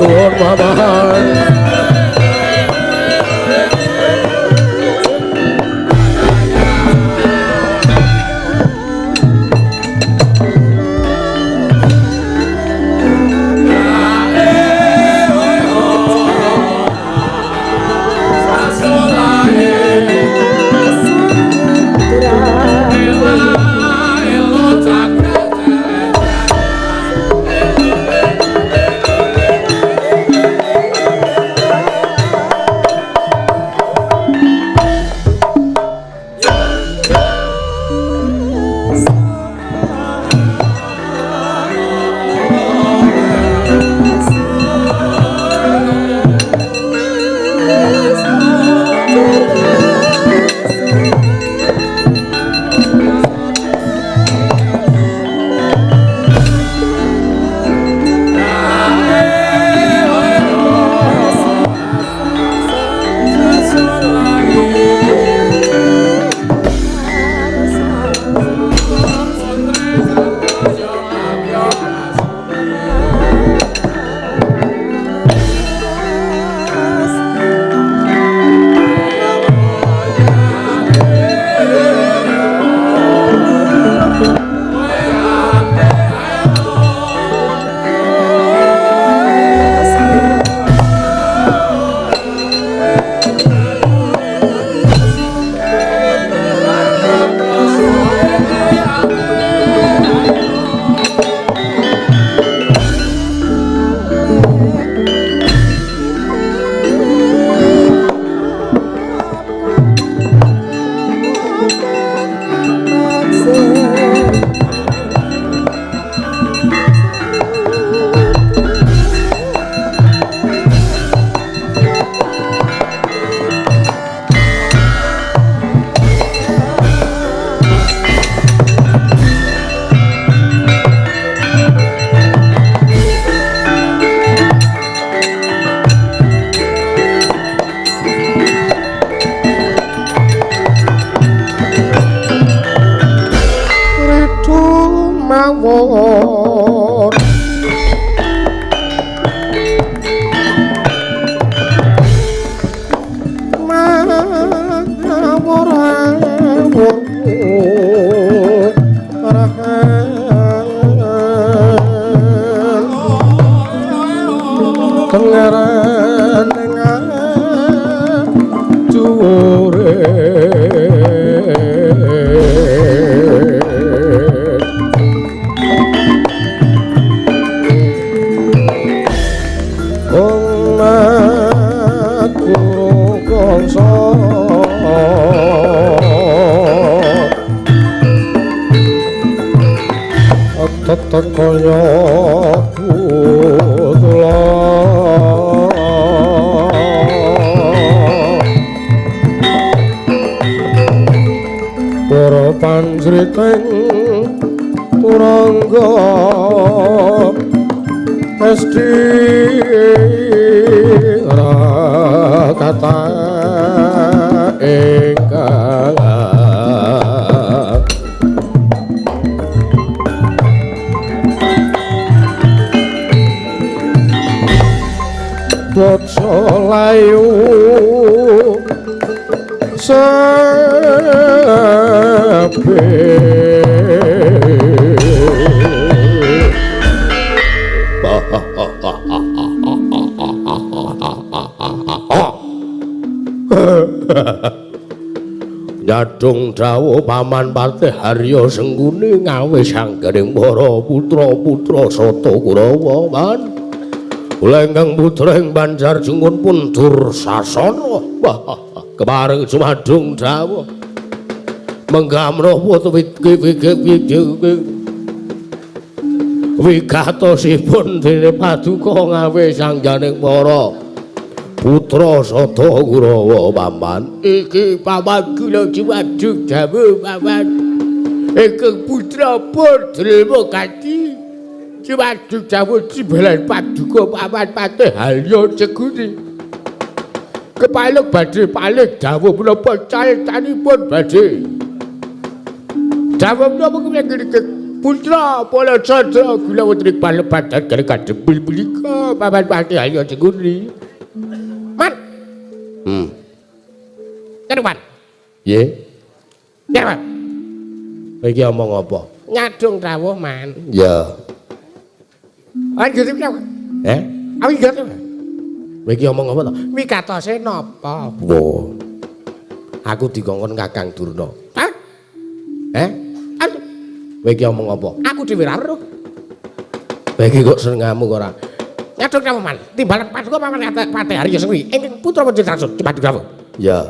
Nuwun paman. Mawon mawon tengaran dhuwure tetep kaya kula para panjriting turangga esti kata ingkang bocah layu sepi. Nyadong dawuh Paman Patih Harya Sengkuni ngawis anggening para putra-putra Sata Kurawa man. Kula ingkang putra ing Banjar Jungun pun Dursasana. Wah, kepareng jumadung dawuh. Menggah menapa wit. Wigatosipun dene paduka ngawe sangganing para putra Sata Kurawa paman. Iki paman kula juwaduk dawuh paman. Ingkang putra pun Drilmogati juwaduk dawuh timbalan paduka paman Patih Harya Sengkuni. Kepaluk badhe paling dawuh menapa caritanipun badhe. Dawuh menapa kula putra Balacandra kula wonten ing palepatan kali kadempil punika paman Patih Harya Sengkuni. Man. Keruan. Nggih. Keruan. Iki omong apa? Nyadong dawuh, Man. Ya. Lanjut iki. Eh? Awi ngerti. Iki omong apa to? Wigatose napa? Wo. Aku dikongkon Kakang Durna. Hah? Eh? Kowe iki omong apa? Aku dhewe ra weruh. Kowe iki kok seneng ngamuk ora? Nyadong dawuh, Man. Timbalan paduka paman Patih Harya Sengkuni ingkang putra Panjenengan Cepaduk dawuh. Ya.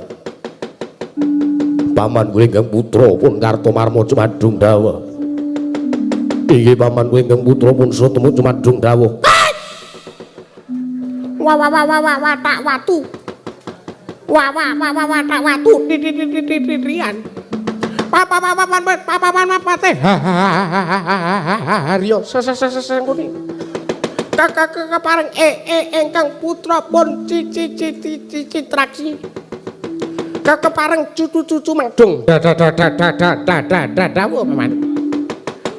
Paman kula ingkang putra pun Kartomarma Cumadung dawuh. Inggih paman kula ingkang putra pun Sutemu Cumadung dawuh. Wa wa wa wa wa wa tak watu. Wa wa wa wa wa tak watu titititititian. Papa papa paman papa paman Patih Harya Sengkuni. Kakak kepareng ingkang putra pun cici cici citraksi. Kepareng cucu-cucu madung. Da da da da da da da da dawuh paman.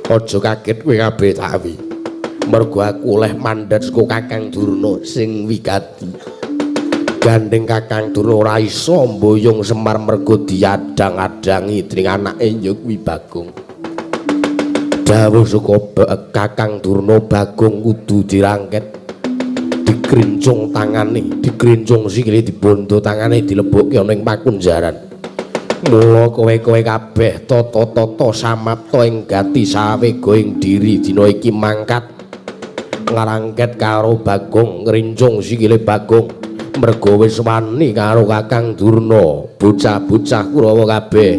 Aja kaget kowe kabeh tawi. Mergo aku oleh mandat saka Kakang Durna sing wigati. Gandeng Kakang Durna ora iso mboyong Semar mergo diadang-adangi dening anake ya kuwi Bagong. Dawuh saka Kakang Durna Bagong kudu dirangket, dikrincung tangane, dikrincung sikile, dibondo tangane, dilebokke ana ing pakunjaran. Mula kowe-kowe kabeh tata-tata samapta ing gati sawega ing diri dina iki mangkat ngrangket karo Bagong, ngrincung sikile Bagong mergo wis wani karo Kakang Durna, bocah-bocah Kurawa kabeh.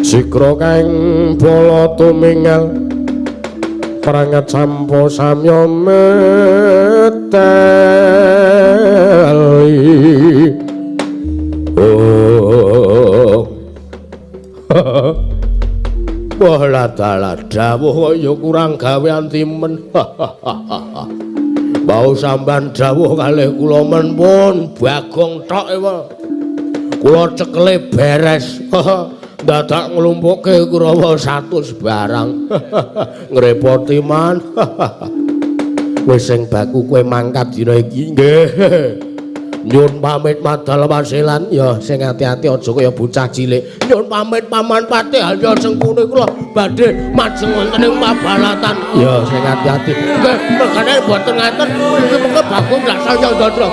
Sikra kang bala tumingal prangat sampo samya meteli. Oh. Wah ladalah dawuh kaya kurang gawean timen. Wau sampean dawuh kalih kula men pun Bagong tok ewa. Kula cekele beres. Dadak nglumpukke Kurawa 100 barang. Ngrepoti man. Wis sing baku kowe mangkat dina iki. Nggih. Nyun pamit madal wasilan ya sing ati-ati aja kaya bocah cilik. Nyun pamit paman Patih Harya Sengkuni kula badhe majeng wonten ing pabalatan. Ya sing ati-ati. Nggih, mergane mboten ngaten. Iki mengko Bagong ndak saya ndandra.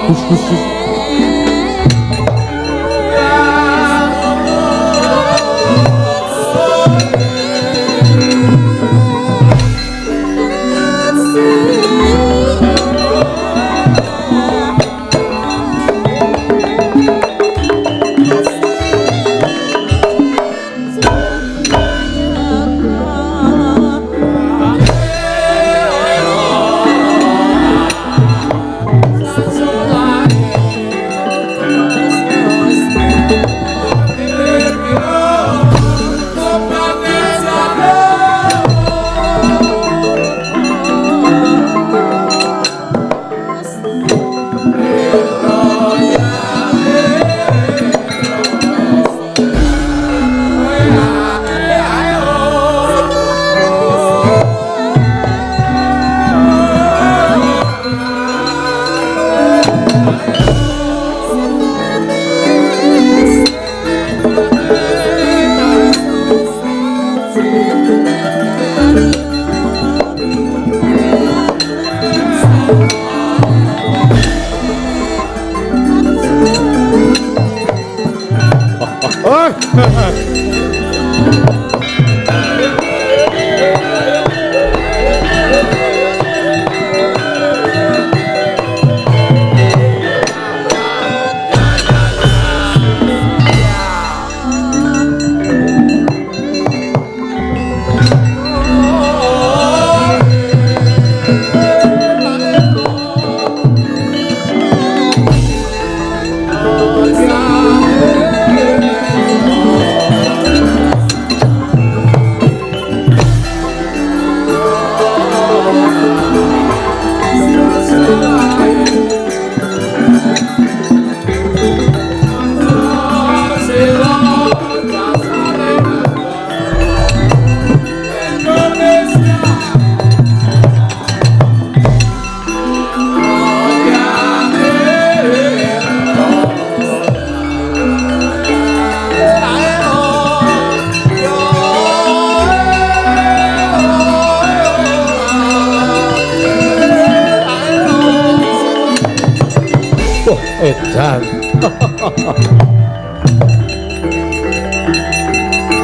Edan.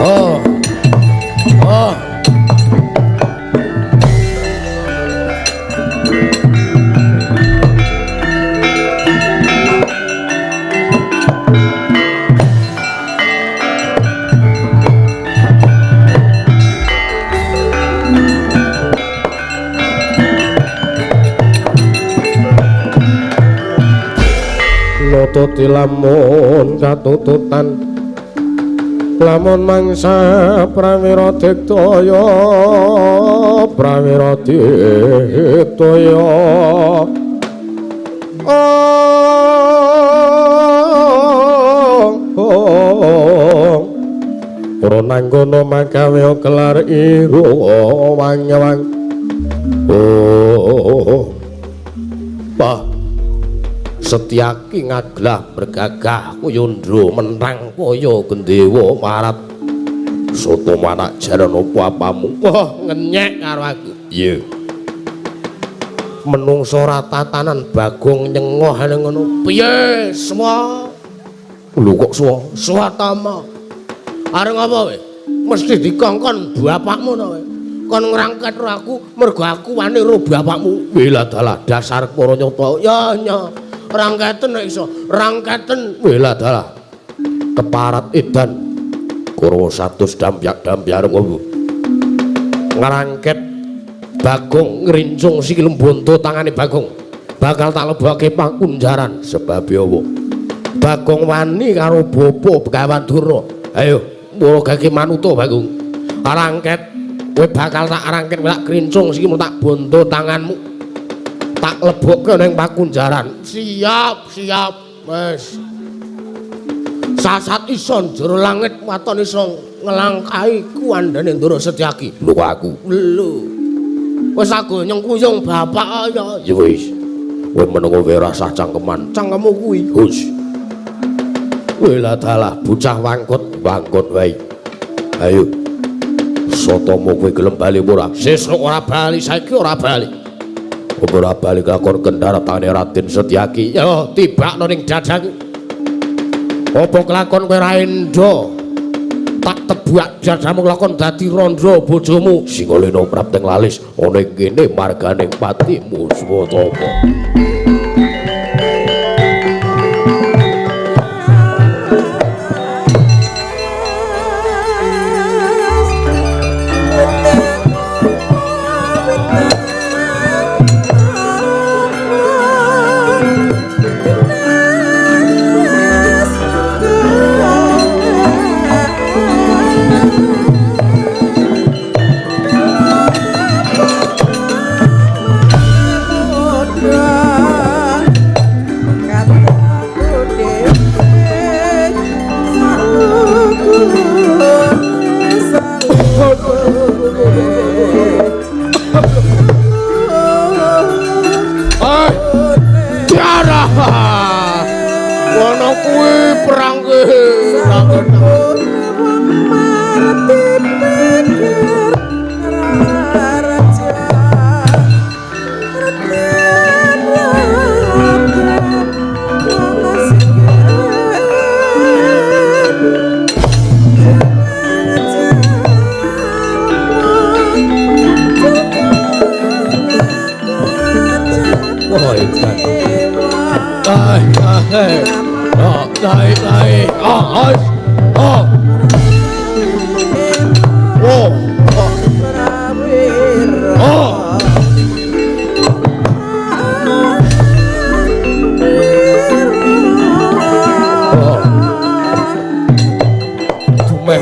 Oh. Oh. Nututi lamun katututan lamun mangsa prawira diktaya prawira diktaya ora nanggono magawe kelar iru wang-wang. Oh Pak Setyaki ngaglah bergagah kuyundro menang kaya gendewa marat soto manak jaran apa apamu. Wah ngenyek karo aku. Iya menungso ora tatanan Bagong nyengoh ngono piye swa lho kok swa swatama areng apa kowe mesti dikongkon bapakmu to kowe kon ngrangket karo aku mergo aku wani ro bapakmu. Wela dalah dasar para nyata ya nya rangketen nek iso rangketen. Wela dalah keparat edan Kurawa 100 dampyak-dampyak ngrangket Bagong ngrincung sikil mbonto tangane Bagong bakal tak lebokake pakunjaran sebab apa Bagong wani karo bapa Begawan Durna. Ayo murugake manuta Bagong rangket kowe bakal tak rangket tak krincung sikilmu tak bonto tanganmu tak lebokke ning pakunjaran. Siap siap wis sasat iso jero langit waton iso ngelangkai kuandane Ndara Setyaki. Lho kok aku lho wis aku nyengkuyung bapak ya. Ya wis kowe menengo wae rasah cangkeman cangkemmu kuwi. Hus wela dalah bocah wangkut wangkut wae. Ayo sotomo kowe gelem bali ora? Sesuk ora bali saiki ora bali. Ora bali lakon kendharatane Raden Setyaki. Yo tibakno ning dadaku. Apa kelakon kowe ra endo? Tak tebak dadamu kelakon dadi randha bojomu. Singalena prapteng lalis ana ing kene marganing patimu Swatama.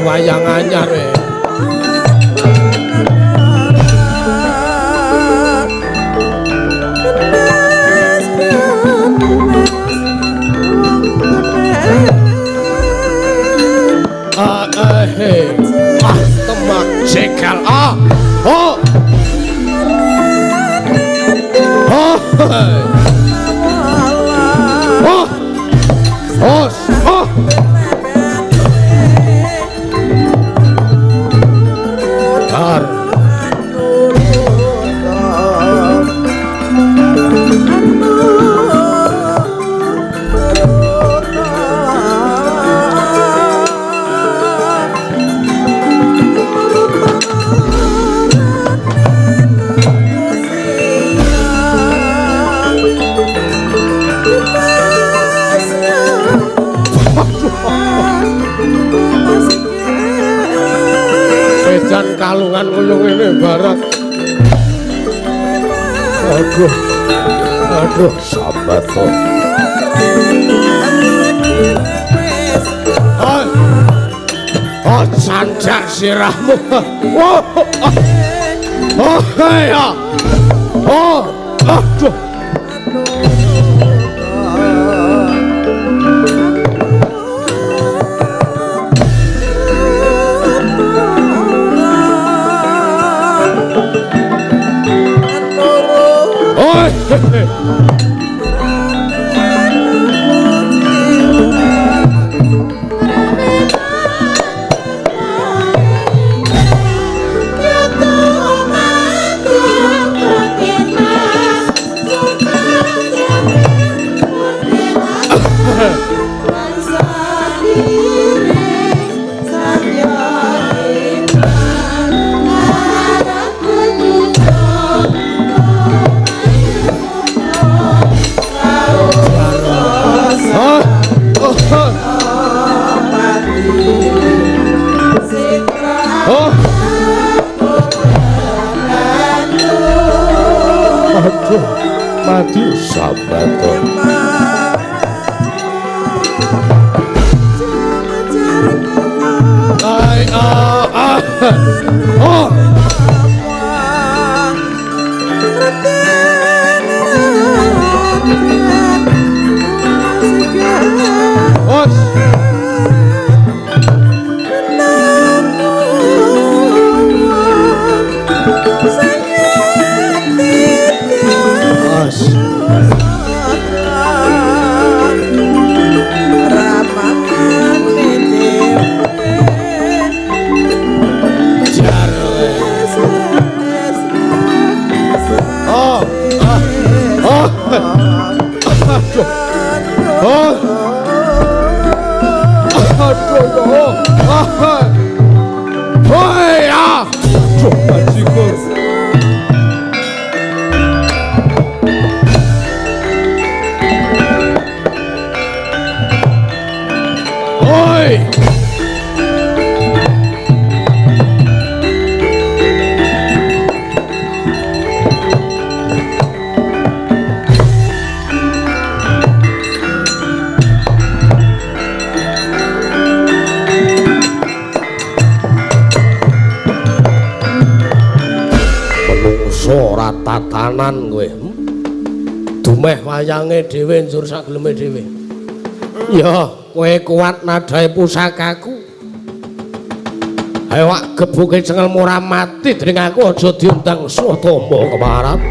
Wayang anyar e. Ah, temak jegal ah. Oh. Oh. Oh. Oh. Oh. Dar. Edan kalungan kaya ngene barang. Aduh. Aduh, sahabat to. Oh, sanjak sirahmu. Oh, oh, ya. Oh, aduh. Oh, aduh, mati sahabat. Ai, ah, ah, oh. Os. Tatanan kowe. Dumeh wayange dhewe njur sak geleme dhewe. Ya, kowe kuat nadhae pusakaku. Ayo wak gebuke cengelmu ora mati dening aku aja diundang Swatama kemarat.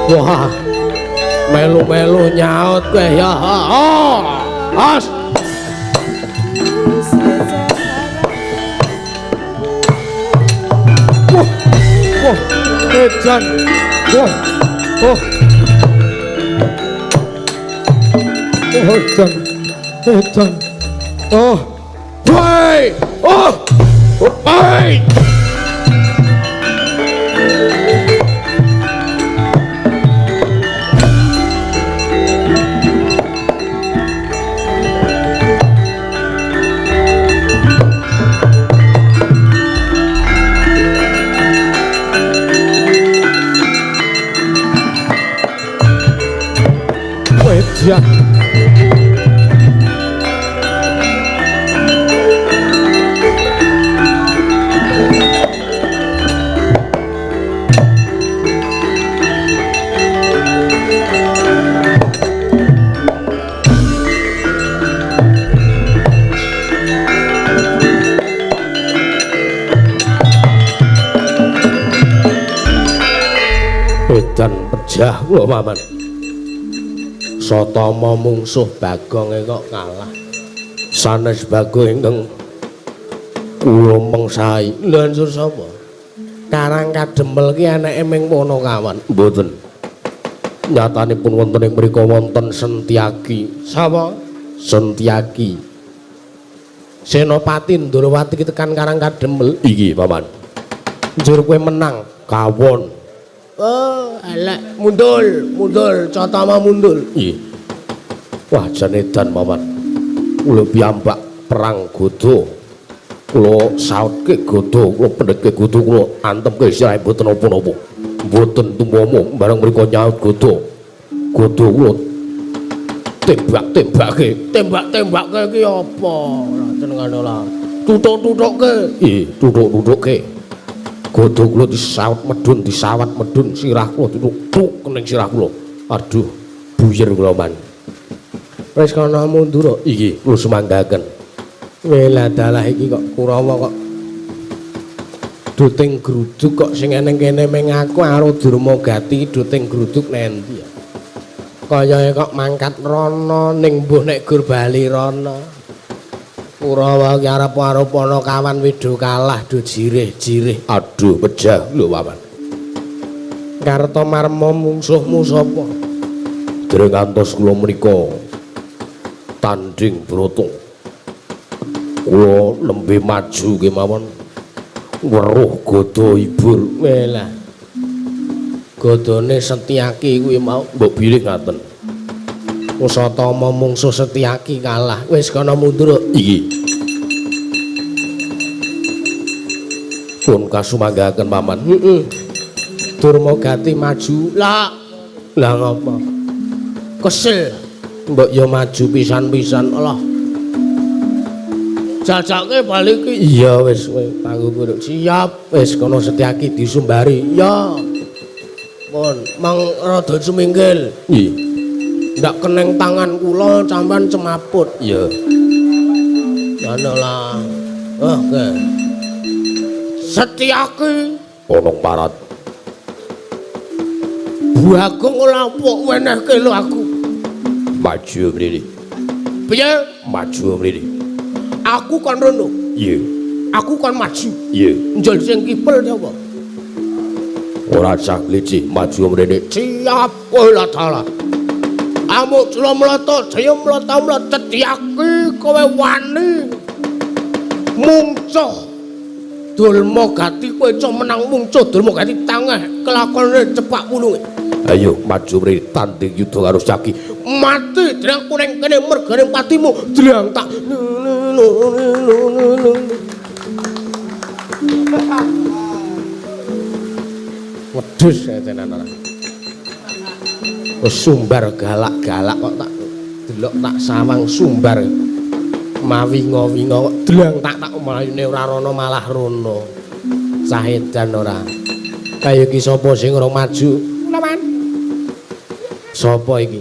Wah, melu-melu nyaut kowe ya. Oh, as. Wah, wah, edan. Wah, oh. Oh, edan. Edan. Oh. Woi. Oh. Woi. Ya. Pejah kula paman. Satama mungsuh Bagonge kok kalah. Sanes Bagong ingkang kula mengsai. Lha njur sapa? Karang Kademel ki anake ming Ponokawan. Mboten. Nyatanipun wonten ing mriku wonten Sentiaki. Sapa? Sentiaki. Senopati Ndorowati ki tekan Karang Kademel. Iki paman. Njur kowe menang kawon. Oh, elek mundul, mundul, Catama mundul. Nggih. Wah, jan edan paman. Kula piyambak perang godha. Kula sautke godha, kula pendhetke godha, kula antemke sirahe mboten napa-napa. Mboten tumama bareng mriku nyaut godha. Godha kula tembak-tembake. Tembak-tembake iki apa? Jenengane ora. Tutuk-tutukke. Nggih, tutuk-tutukke. Godha kula disaut medhun, disawat medhun, sirah kula ditutuk ning sirah kula. Aduh, buyer kula man. Wis kana mundur. Iki kula sumanggaken. Welah dalah iki kok Kurawa kok duting gruduk kok sing eneng kene meng aku karo Durmagati duting gruduk nendi ya. Kayake kok mangkat rono ning mbuh nek gur bali rono. Kurawa ki arep-arep ana kawan wedho kalah do jirih-jirih. Aduh pejah lho paman. Kartomarma mungsuhmu sapa? Dereng ngantos kula menika tanding brata. Kula nembe maju kemawon weruh godha ibur. Welah. Godhone Setiaki kuwi mau mbok bilih ngaten. Usatama mungsuh Setiaki kalah. Wis kana mundur. Iki. Pun kasumanggaken paman. Heeh. Durmagati maju. Lah, lah ngapa? Kesel. Mbok ya maju pisan-pisan. Allah. Jajake bali ki. Iya wis kowe tanggo buruk. Siap. Wis kono Setiaki disumbari. Ya. Pun mang rada sumingkil. Nggih. Ndak keneng tangan kula sampean cemaput. Iya. Ngono lah. Oke. Setiaki ana parat. Bagong ora mbok wenehke lho aku. Maju mrene. Piye? Maju mrene. Aku kon rono. Iya. Aku kon maju. Iya. Njol sing kipel sapa? Ora sah licik maju mrene. Siap kowe la dalah. Amuk cula mloto, jaya mloto-mloto Setiaki kowe wani. Mungsuh Durmagati kowe iso menang mungsuh Durmagati tangeh kelakone cepak pulunge. Ayo maju mrene tanding yudha karo Setiaki. Mati drang kuning kene mergane patimu drang tak. Wedhus tenan ora. Wis sumbar galak-galak kok tak delok tak sawang sumbar. Mawinga-winga kok dlang tak tak mlayune ora rono malah rono. Sahedan ora. Kaya iki sapa sing ora maju? Lawan. Sapa iki?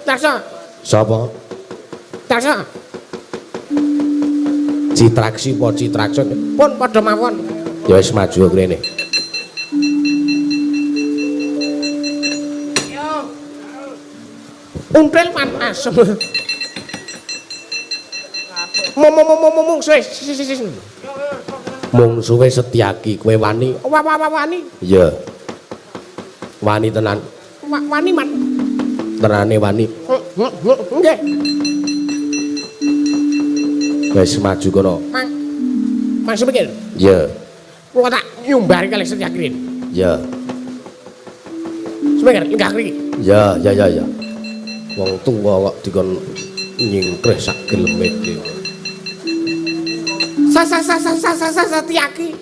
Taksa. Sapa? Taksa. Citraksi apa Citraksa? Pun padha mawon. Ya wis maju kene. Untel pan asem. Mung mungsuhe Setiaki kowe wani. Wani. Iya. Wani tenan. Wani man. Tenane wani. Nggih. Wis maju kono. Mang. Mang Sumikil. Iya. Kula tak nyumbari kalih Setiaki. Iya. Sumikil lenggah mriki. Iya, ya ya ya. Wong tuwa kok dikon nyingkrih sak geleme dhewe. Sa sa sa sa sa sa Setiaki.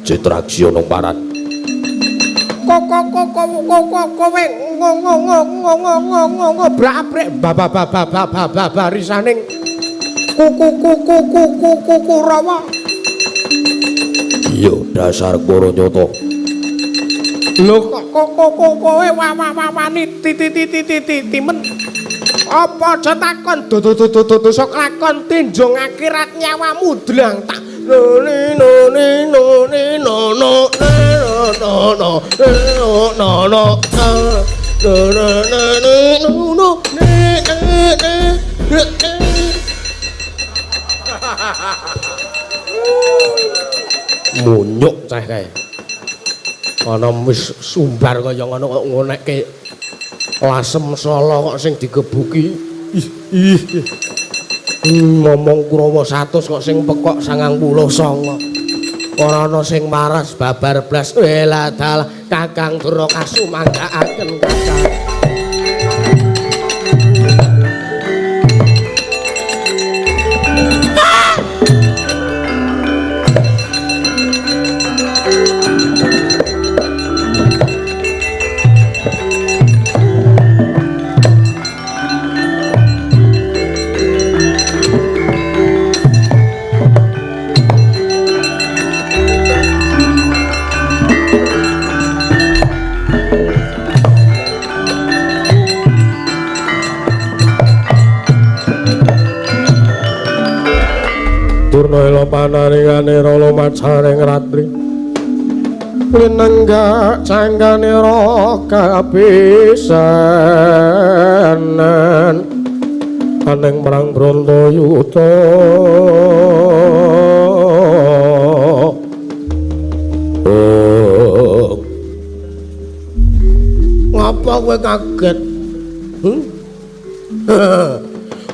Citraksi ana parat. Ko ko ko ko ko ko kowe ngo ngo ngo ngo ngo ngo ngo ngo brak-brek ba ba ba ba ba ba ba barisaning kuku kuku kuku kuku rawa. Iya dasar koro nyata. Lho kok kok kok kowe wa wa wa wani ti ti ti ti ti timen. Apa aja takon do do do do do sok lakon tinjung akhirat nyawamu dlang tak no ni no ni no ni no no no no no no no no no no no. Munyuk cah kae. Ana wis sumbar kaya ngono kok ngonekke Lasem Sala kok sing digebuki. Ih ih. Ngomong Kurawa 100 kok sing pekok 99. Ora ana sing waras babar blas. Welah dalah Kakang Durna kasumanggaaken Kakang. Durna panarikane lumacaring ratri linenggak cangganira kabisanan aning perang Bratayuda. Ngapa kowe kaget?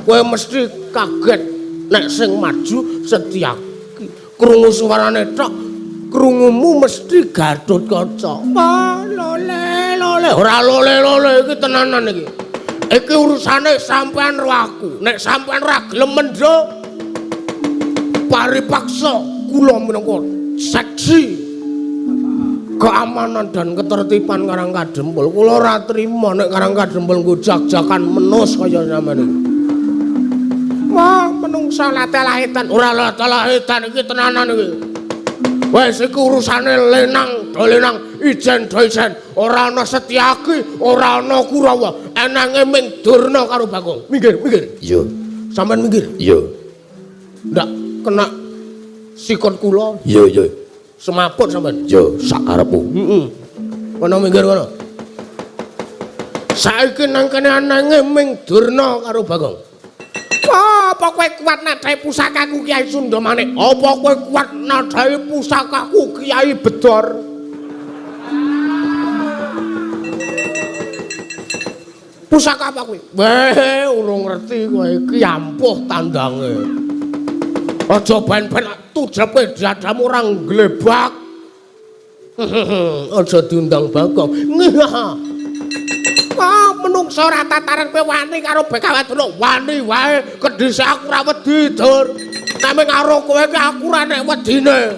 Kowe mesti kaget nek sing maju Setyaki krungu suarane tok, krungumu mesti Gatotkaca. Wah, lole lole, ora lole lole iki tenanan iki. Iki urusane sampean ro aku. Nek sampean ora gelem mendho paripaksa kula minangka seksi keamanan dan ketertiban Karang Kadempul. Kula ora trima nek Karang Kadempul nggo jak-jakan menus kaya sampean iki. Wah, menungsa latelahitan, ora latelahitan iki tenanan iki. Wis iki urusane lenang do lenang, ijen do ijen, ora ana Setyaki, ora ana Kurawa, enange ming Durna karo Bagong. Minggir, minggir. Iya. Sampeyan minggir. Iya. Ndak kena sikon kula. Iya, iya. Semaput sampeyan. Iya, sakarepmu. Heeh. Kono minggir kono. Saiki nang kene anange ming Durna karo Bagong. Apa kowe kuat nadhahi pusakaku Kyai Sundamane? Apa kowe kuat nadhahi pusakaku Kyai Bedor? Pusaka apa kowe? Weh, urung ngerti kowe iki ampuh tandange. Aja ben-ben tujrepe dadamu ora nglebak. Aja diundang Bagong. Wah, menungsa ora tataran kowe wani karo Bekawadana, wani wae kendhise aku ora wedi, Dur. Nek mung karo kowe iki aku ora nek wedine.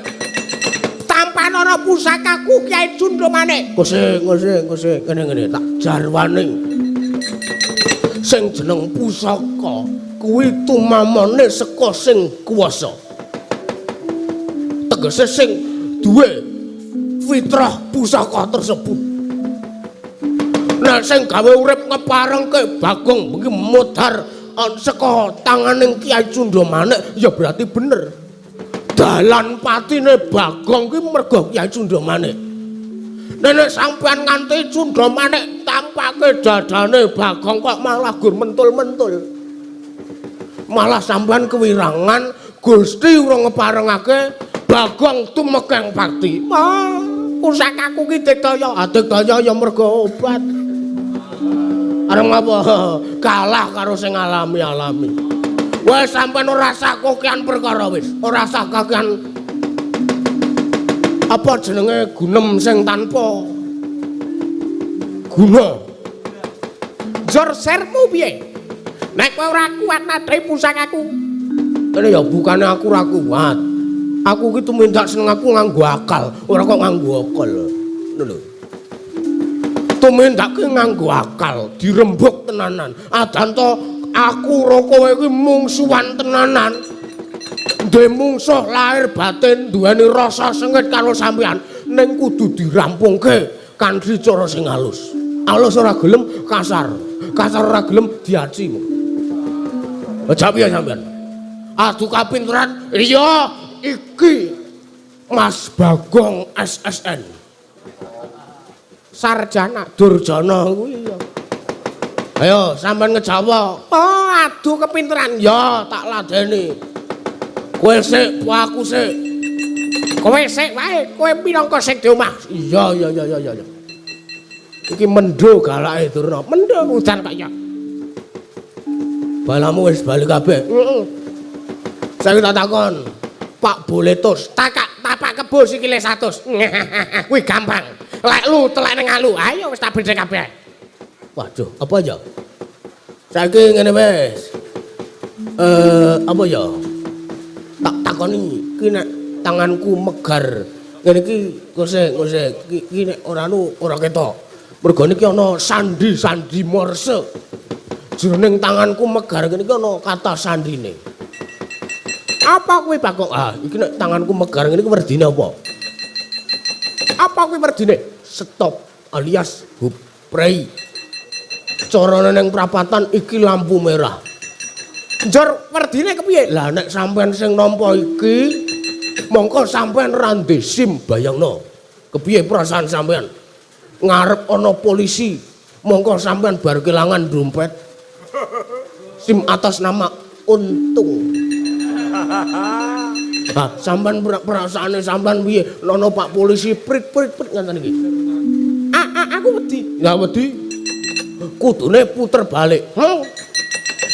Tampan ana pusakaku Kyai Cundamane. Kose, kose, kose, ngene-ngene tak jarwane. Sing jeneng pusaka kuwi tumamane saka sing kuwasa. Tegese sing duwe fitrah pusaka tersebut. Nah, sing gawe urip ngeparengke Bagong iki modar saka tanganing Kyai Cundamane ya berarti bener. Dalan patine Bagong ki mergo Kyai Cundamane. Nek sampean nganti Cundamane tampake dadane Bagong kok malah gur mentul-mentul. Malah sampean kewirangan Gusti ora ngeparengake Bagong tumekeng pati. Wah, pusakaku ki didaya, didaya ya mergo obat. Arep ngapa? Kalah karo sing alami-alami. Wis sampean ora usah kokean perkara wis, ora usah kakean apa jenenge gunem sing tanpa guna. Jor sermu piye? Nek kowe ora kuat nadhahi pusakaku. Kene ya bukane aku ora kuat. Aku ki tumindak seneng aku nganggo akal, ora kok nganggo akal. Ngono lho. Tumindak ki nganggo akal, dirembug tenanan. Adanto aku ro kowe iki mungsuhan tenanan. Duwe mungsuh lahir batin, duweni rasa sengit karo sampean, ning kudu dirampungke kanthi cara sing halus. Halus ora gelem kasar, kasar ora gelem diaci. Aja piye sampean? Adu kapinteran, iya iki Mas Bagong SSN. Sarjana Durjana kuwi ya. Ayo sampean ngejawab. Oh, adu kepinteran. Ya, tak ladeni. Kowe sik, aku sik. Kowe sik wae, kowe minangka sing di omah. Iya, iya, iya, iya, iya. Iki mendo galake Durna. Mendo udan kok ya. Balamu wis bali kabeh. Heeh. Saiki tak takon. Pak Boletus, takak tapak kebo sikile 100. Kuwi gampang. Lek lu telek ning alu. Ayo wis tak bendhe kabeh. Waduh, apa ya? Saiki ngene wis. Apa ya? Tak takoni iki nek tanganku megar. Ngene iki gosek-gosek iki nek ora anu ora ketok. Mergo niki ana sandi-sandi morse. Jroning tanganku megar ngene iki ana kata sandine. Apa kuwi Bagong? Ah, iki nek tanganku megar ngene iki werdine apa? Apa kuwi werdine? Stop alias huprei. Carane ning prapatan iki lampu merah. Njur werdine kepiye? Lah nek sampean sing nampa iki mongko sampean ra ndek SIM, bayangno. Kepiye perasaan sampean? Ngarep ana polisi, mongko sampean bar kelangan dompet. SIM atas nama Untung. Nah, sampean perasaane sampean piye? Ana Pak polisi prit-prit-prit ngaten iki. Aku wedi. Ya wedi. Kudune puter balik.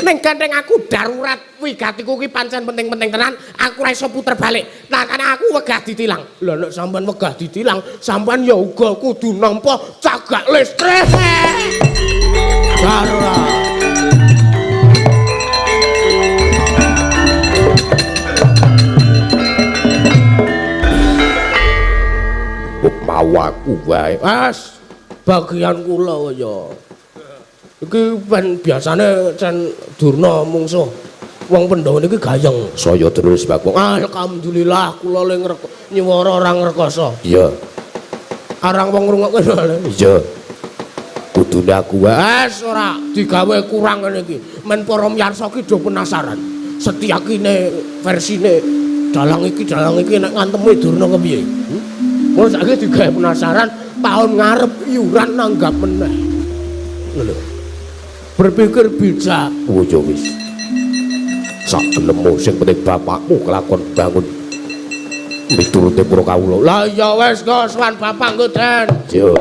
Ning gandeng aku darurat wigatiku ki pancen penting-penting tenan, aku ora iso puter balik. Nah, karena aku wegah ditilang. Lah nek sampean wegah ditilang, sampean ya uga kudu nampa cagak listrik. Darurat. Mau aku wae. Wes, bagian kula ya. Iki ben biasane cen Durna mungsuh wong Pandhawa niki gayeng. Saya terus Bagong. Alhamdulillah kula le nyuwara ora ngrekoso. Iya. Arang wong ngrungokke. Iya. Kudune aku wes ora digawe kurang ngene iki. Men para miyarsa ki do penasaran. Setyakine versine dalang iki nek ngantemi Durna kepiye? Mun saiki digawe penasaran taun ngarep iuran nanggap meneh. Lho. Berpikir bijak. Oh ya wis. Sak gelemo sing penting bapakmu kelakon bangun miturute para kawula. Lah ya wis go sowan bapak nggo Den. Yo.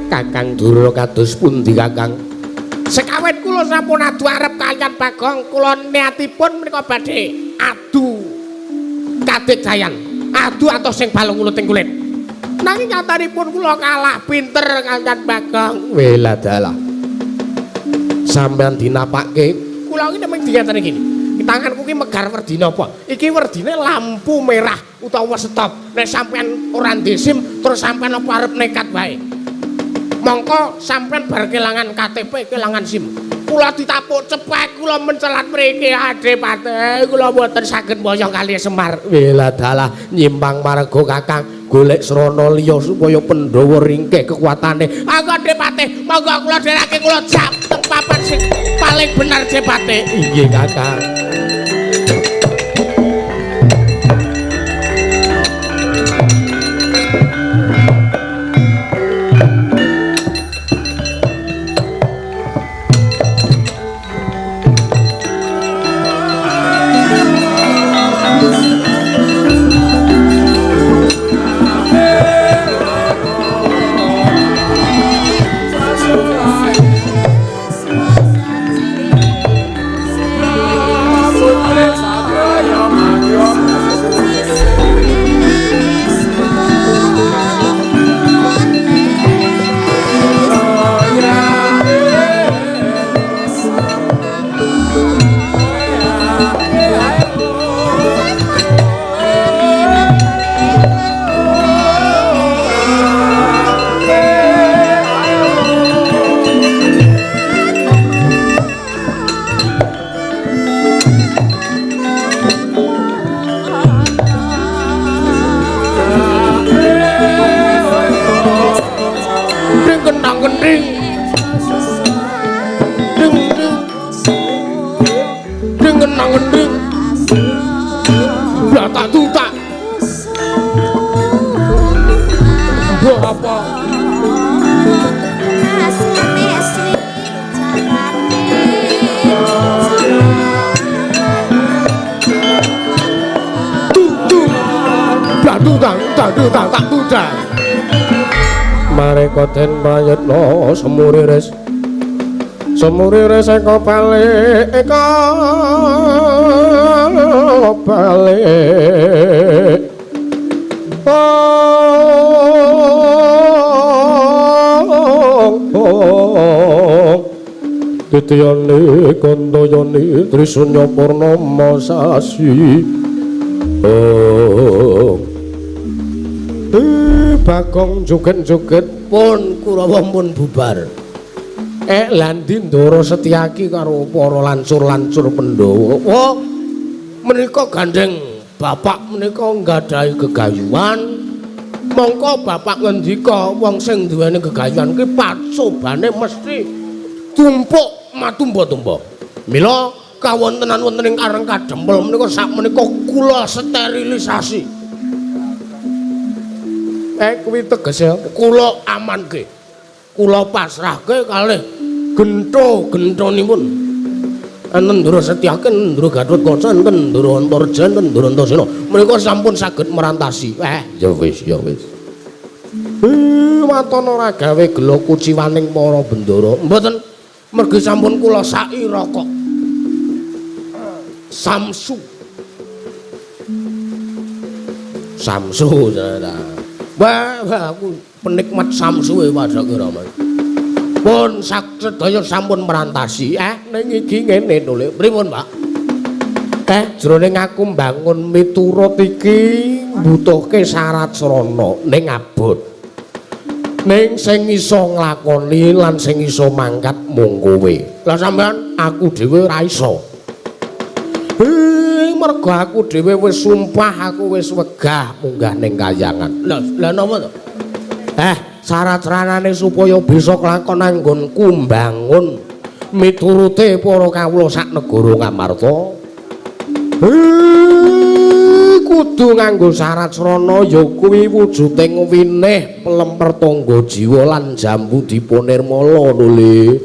Kakang Durna kados pundi Kakang? Sekawit kula sampun adu arep kaliyan Bagong, kula niatipun menika badhe adu kadigdayan, adu atos sing balung uluting kulit. Nanging nyatanipun kula kalah pinter kaliyan Bagong. Weladalah. Sampeyan dinapake, kula iki neming dingeten iki. Tanganku ki megar werdine apa? Iki werdine lampu merah utawa stop. Nek sampeyan ora ndek SIM terus sampeyan apa arep nekat wae. Mongko sampean bar kelangan KTP, kelangan SIM. Kula ditapuk cepet, kula mencelat mriki Adipati. Kula mboten saged moyong kali Semar. Weladalah nyimpang marga Kakang golek srana liya supaya Pandhawa ringkeh kekuatane. Aku Adipati, monggo kula dherake kula jap teng papan sing paling bener Adipati. Inggih Kakang. Tak tak tak. Mbok apa? Tak tak tak. Mareka den prayitna semuriris. Semuriris eka balik eka balik. Titiyane kantayane Trisunya Purnama sasi. Bagong joget-joget pun Kurawa pun bubar. Landi Ndara Setyaki karo para lancur-lancur Pandhawa. Wah, menika gandeng bapak menika nggadahi gegayuhan. Mongko bapak ngendika wong sing duweni gegayuhan ki pacobane mesti tumpuk matumba-tumba. Mila kawontenan wonten ing Karang Kadempel menika sakmenika kula sterilisasi. Kuwi tegese kula amanke. Kula pasrahke kalih gentha-genthonipun. Enten Ndara Setyaki, Ndara Gatotkaca, enten Ndara Antarja, enten Ndara Antasena. Menika sampun saged merantasi. Ya wis, ya wis. Waton ora gawe gela kuciwaning para bendara. Mboten, mergi sampun kula saira kok. Samsu. Samsu ta. Wah, aku penikmat samsu e padha kira Mas. Pun sedaya sampun merantasi. Ning iki ngene lho, Lek. Pripun, Pak? Jroning aku mbangun miturut iki mbutuhke syarat srana ning abot. Ning sing iso nglakoni lan sing iso mangkat mung kowe. Lah sampean aku dhewe ora iso. Mergo aku dhewe wis sumpah, aku wis wegah munggah ning kayangan. Lah, lha napa to? Syarat sranane supaya bisa kelakon anggonku mbangun miturute para kawula sak negara Ngamarta. Kudu nganggo syarat srana ya kuwi wujuding winih pelemper tangga jiwa lan jambu dipunirmala lho, Le.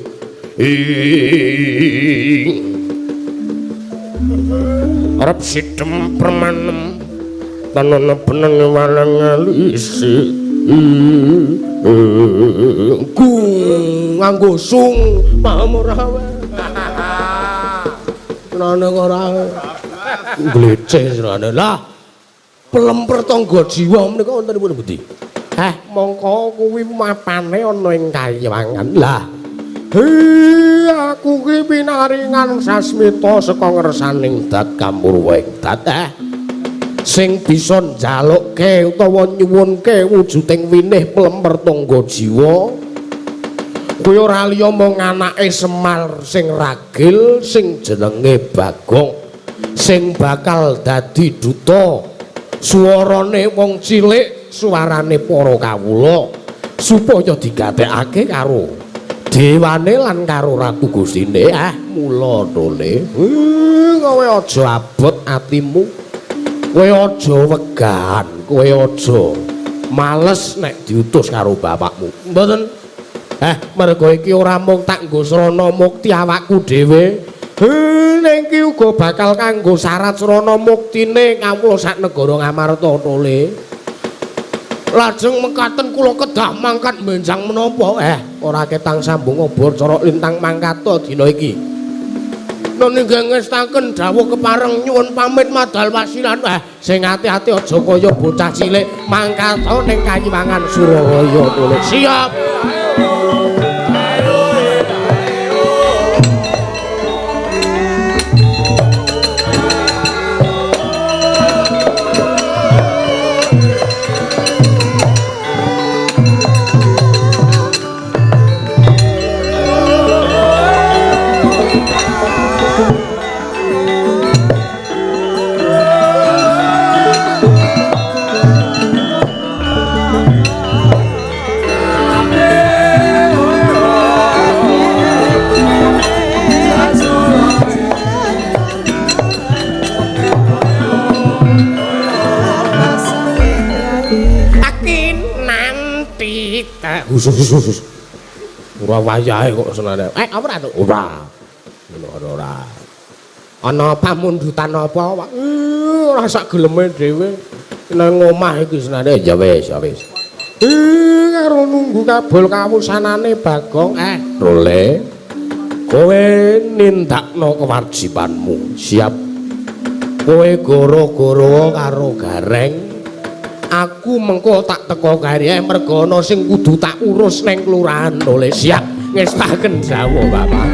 Arep sidem permanem tanana beneng walang alisi. Ku nganggo sung paham ora wae. Senane ora gleceh senane. Lah pelemper tangga jiwa menika wonten pundi? Mongko kuwi mapane ana ing kayangan. Lah aku ki pinaringan sasmita saka ngersaning dat kamurwa ing dat. Sing bisa njalukke utawa nyuwunke wujuding winih pelemper tangga jiwa kuwi ora liya mung anake Semar sing ragil sing jenenge Bagong sing bakal dadi duta suwarane wong cilik, suwarane para kawula supaya digatekake karo dewane lan karo Ratu Gustine. Mula tole kowe aja abot atimu, kowe aja wegan, kowe aja males nek diutus karo bapakmu. Mboten. Mergo iki ora mung tak nggo srana mukti awakku dhewe. Ning iki uga bakal kanggo syarat srana muktine kawula sak negara Ngamarta tole. Lajeng mekaten kula kedah mangkat benjang menapa? Ora ketang sambung obor corok lintang mangkata dina iki. Nun inggih ngestaken dawuh kepareng nyuwun pamit madal wasilan. Sing ati-ati aja kaya bocah cilik mangkata ning Kayiwangan Suralaya tole. Siap. Khusus. Ora wayahe kok senane. Apa ora tuh? Ora. Ngono ora. Ana pamundutan apa? Ora sak geleme dhewe. Nang omah iki senane ya wis, ya wis. Karo nunggu kabul kawusanane Bagong. Role. Kowe nindakno kewajibanmu. Siap. Kowe goro-goro karo Gareng. Aku mengko tak teko kari mergo ana sing kudu tak urus neng kelurahan. Role siap. Ngestaken jawah, Bapak.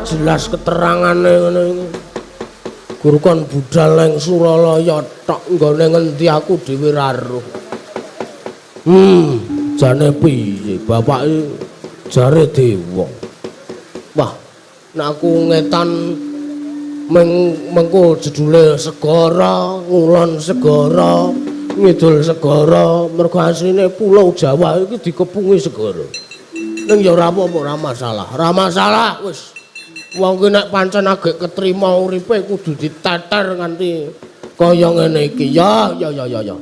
Jelas keterangane ngene iki. Guru kon budal nang Suralaya tok nggone ngendi aku dhewe ra roh. Jane piye bapake jare dewa. Wah, nek aku ngetan mengko jedule segara, ngulon segara, ngidul segara, mergo asline pulau Jawa iki dikepungi segara. Ning ya ora apa-apa, ora masalah. Ora masalah wis. Wong ki nek pancen agek ketrima uripe kudu diteter nganti kaya ngene iki. Ya ya ya ya.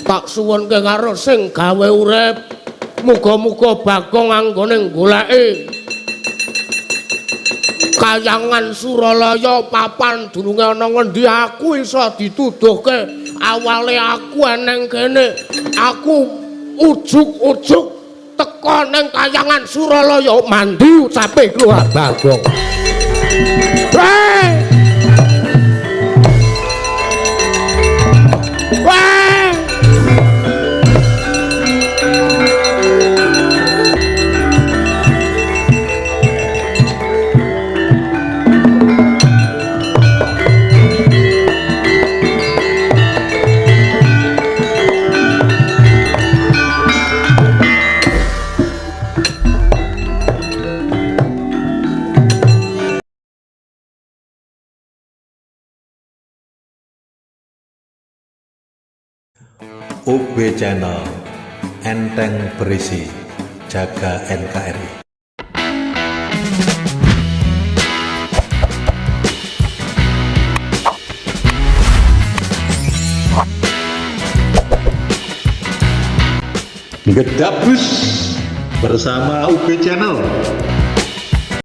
Tak suwunke karo sing gawe urip. Muga-muga Bagong anggone goleki kayangan Suralaya papan dununge ana ngendi aku iso dituduhke. Awale aku eneng kene. Aku ujug-ujug teko nang kayangan Suralaya mandi ucape keluar Bagong. Weh! Weh! UB Channel enteng berisi, jaga NKRI. Gedabus bersama UB Channel.